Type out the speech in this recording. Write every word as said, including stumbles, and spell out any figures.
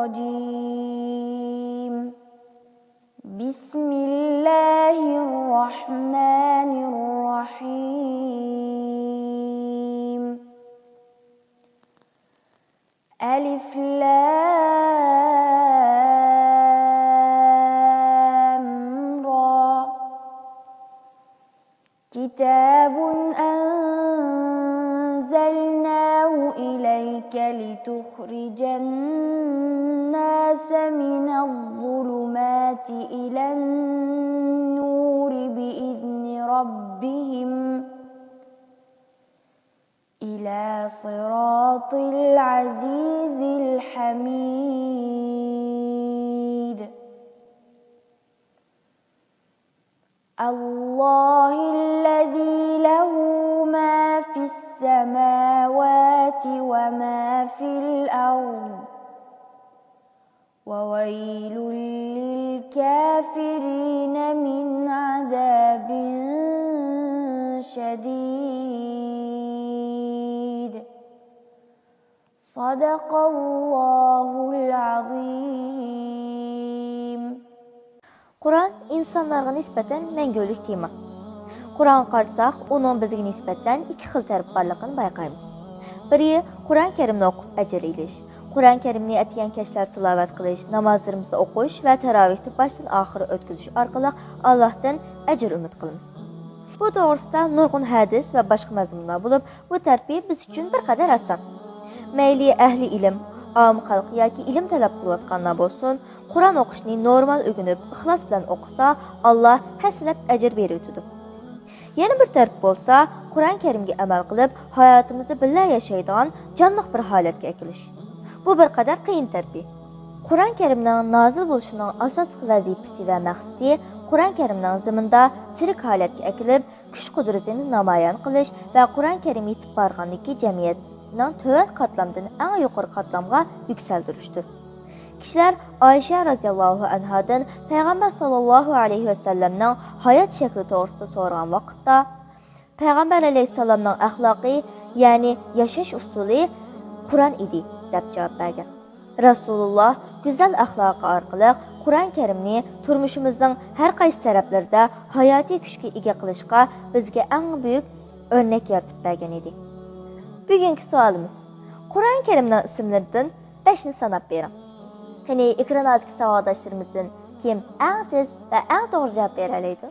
الرجيم. بسم الله الرحمن الرحيم. ألف لام را. كتاب أنزلناه إليك لتخرج الناس من الظلمات إلى النور بإذن ربهم إلى صراط العزيز الحميد. الله الذي له ما في السماوات وما في الأرض، وويل للكافرين من عذاب شديد. صدق الله العظيم. قۇرئان ئىنسانلارغا نىسبەتەن مەڭگۈلۈك تېما. قۇرئانغا قارىساق، ئۇنىڭ بىزگە نىسبەتەن ئىككى خىل تەرىپى بارلىقىنى بايقايمىز. بىرى، قۇرئان كەرىمنى ئوقۇپ ئەجىر ئېلىش. قۇرئان كەرىمنى ئەتىگەن كەچلەر تىلاۋەت قىلىش، نامازلىرىمىزنى ئوقۇش ۋە تاراۋىھنى باشتىن ئاخىر ئۆتكۈزۈش ئارقىلىق ئاللاھتىن ئەجىر ئۈمىد قىلىمىز. بۇ توغرىسىدا نۇرغۇن ھەدىس ۋە باشقا مەزمۇنلار بولۇپ، بۇ تەرىپى بىز ئۈچۈن بىر قەدەر ئاسان. مەيلى ئەھلى ئىلىم، ئاۋام خەلق ياكى ئىلىم تەلەپ قىلىۋاتقانلار بولسۇن، قۇرئان ئوقۇشنى نورمال ئۆگىنىپ، ئىخلاس بىلەن ئوقۇسا، ئاللا ھەسسىلەپ ئەجىر بېرىۋېتىدۇ. يەنە بىر تەرىپى بولسا، قۇرئان كەرىمگە ئەمەل قىلىپ، ھاياتىمىزدا بىللە ياشايدىغان جانلىق بىر ھالەتكە ئەكېلىش. بۇ بىر قەدەر قىيىن تەرىپى. قۇرئان كەرىمنىڭ نازىل بولۇشىنىڭ ئاساسلىق ۋەزىپىسى ۋە مەقسىتى قۇرئان كەرىمنىڭ زېمىندا تىرىك ھالەتكە ئەكېلىپ، كۈچ-قۇدرىتىنى نامايان قىلىش ۋە قۇرئان كەرىم يېتىپ بارغاندىكى جەمئىيەتنىڭ تۆۋەن قاتلامدىن ئەڭ يۇقىرى قاتلامغا يۈكسەلدۈرۈشتۇر. كىشىلەر ئائىشە رەزىياللاھۇ ئەنھادىن پەيغەمبەر ساللاللاھۇ ئەلەيھى ۋەسەللەمنىڭ ھايات شەكلى توغرىسىدا سورىغان ۋاقىتتا، پەيغەمبەر ئەلەيھىسسالامنىڭ ئەخلاقى، يەنى ياشاش ئۇسۇلى قۇرئان ئىدى، دەپ جاۋاب بەرگەن. رەسۇلۇللا گۈزەل ئەخلاقى ئارقىلىق قۇرئان كەرىمنى تۇرمۇشىمىزنىڭ ھەر قايسى تەرەپلىرىدە ھاياتىي كۈچكە ئىگە قىلىشقا بىزگە ئەڭ بۈيۈك ئۆرنەك يارىتىپ بەرگەن ئىدى. بۈگۈنكى سوئالىمىز، قۇرئان كەرىمنىڭ ئىسىملىرىدىن بەشنى ساناپ بېرىڭ. قېنى، ئېكران ئالدىدىكى ساۋاقداشلىرىمىزدىن كىم ئەڭ تېز ۋە ئەڭ توغرا جاۋاب بېرەلەيدۇ؟